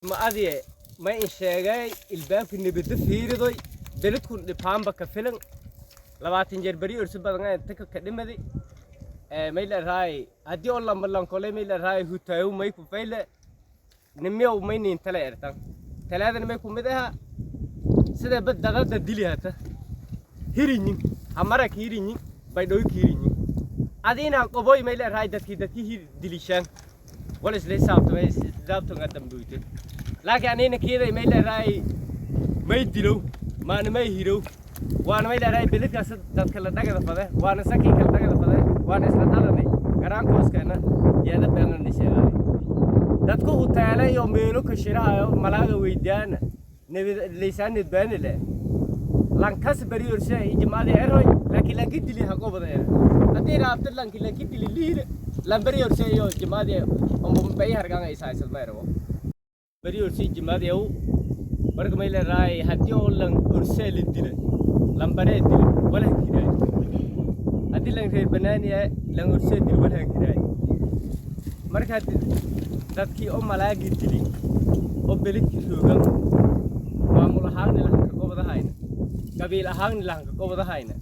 Ma adiye ma in sheegay ilbaabka nibada fiiridoy beledkun dhipaanba ka filan 20 jeer beri orsi badan inta ka dhimadi. May la raay haddii oo lambalankolay, may la raay hutaayo, may ku fayle nimiyow, may niin tale ertan talaadana may ku mid aha sida bad dadada dili hata hirinyin hamara kiirinyin baydhoy kiirinyin adiina qoboy. May la raay dadkii dilishaan wal isla xisaabtamay xisaabtan damboyte, laakiin anina kiiday may la raay may dilow maana may hirow waana may la raay beledkaas dadka la dhagada fade waana sakii kala dhagada fade waana isla dhalanay garaankooskana yeeda beenana sheegay dadku huteele iyo meelo ka shirahayo malaaga weydiyaana nabid laysaanid baanile lankas bari orshe ijmaadi eroy, laakiin lanki dili haqobada ere haddii raabta lanki dili liire lan bari orshe iyo jimaadi ombo bay hargaan ay saysad ma ergo bari orshe jimaadi au. Marka may la raay haddii oo lan orshe la dila lambaree dila wala kiraay, haddii lan reer banaani lan orshe dila wala kiraay. Marka dadkii oo malaagi dili oo beledkii roogan maamul ahaanni lahanka gobadahayna, qabiil ahaanni lahanka gobadahayna,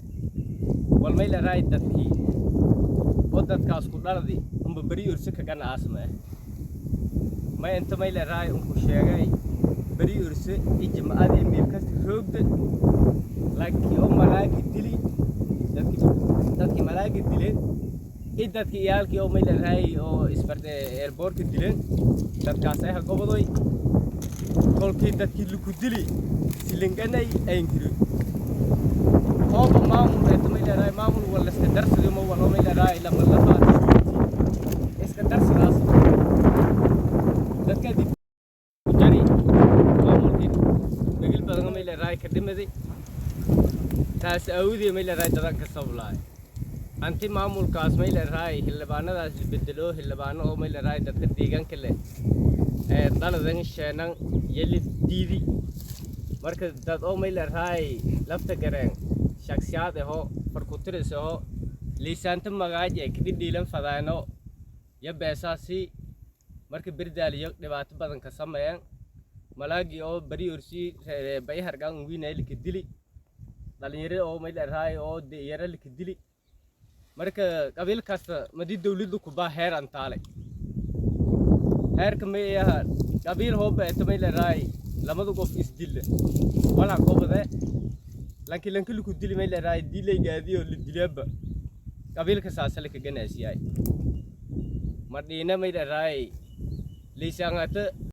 wal may la raay dadkii oo dadkaas ku dhaladi umba beri orse kagana aasma may inta may la raay unku sheegay beri orse ijmaadii meel kasta roogda laakiin oo malaagi dili dadkii malaagi dileen i dadkii iyaalkii oo may la raay oo isbarde airportka dileen dadkaas ay gobodoy kolkii dadkii luku dili silinganay aynkiri hooba maamul eeta may la raay maamul wala iska darsado ma walo may la raay lama lafa iska darsadaas dadka dib jari maamulkii degil badan may la raay ka dhimaday. Taas awdii may la raay dadan ka sablaay anti maamulkaas may la raay xildhibaanadaas la bedelo, xildhibaano oo may la raay dadka deegaanka leh ee dhaladan sheenan yeli diidi. Marka dad oo may la raay lafta gareen shaksiyaad aho farkutiris aho liisaanta magaaj ee kadhidhiilan fadaano ya beesaasi. Marka berdaaliyo dhibaato badan ka sameeyeen malaagii oo bari orsi bay hargaan wiinay lika dili dhalinyaro oo may la raay oo yara lika dili. Marka qabiil kasta madi dawladdu kubaa heer antaale heerka may aha qabiil hooba eto may la raay lamada qof isdille wala qobade, laakiin lanka laku dili may la raay dilay gaadiyo la dilaba qabiilka saasa la ka ganaasiyay madhiina may la raay liisaangata.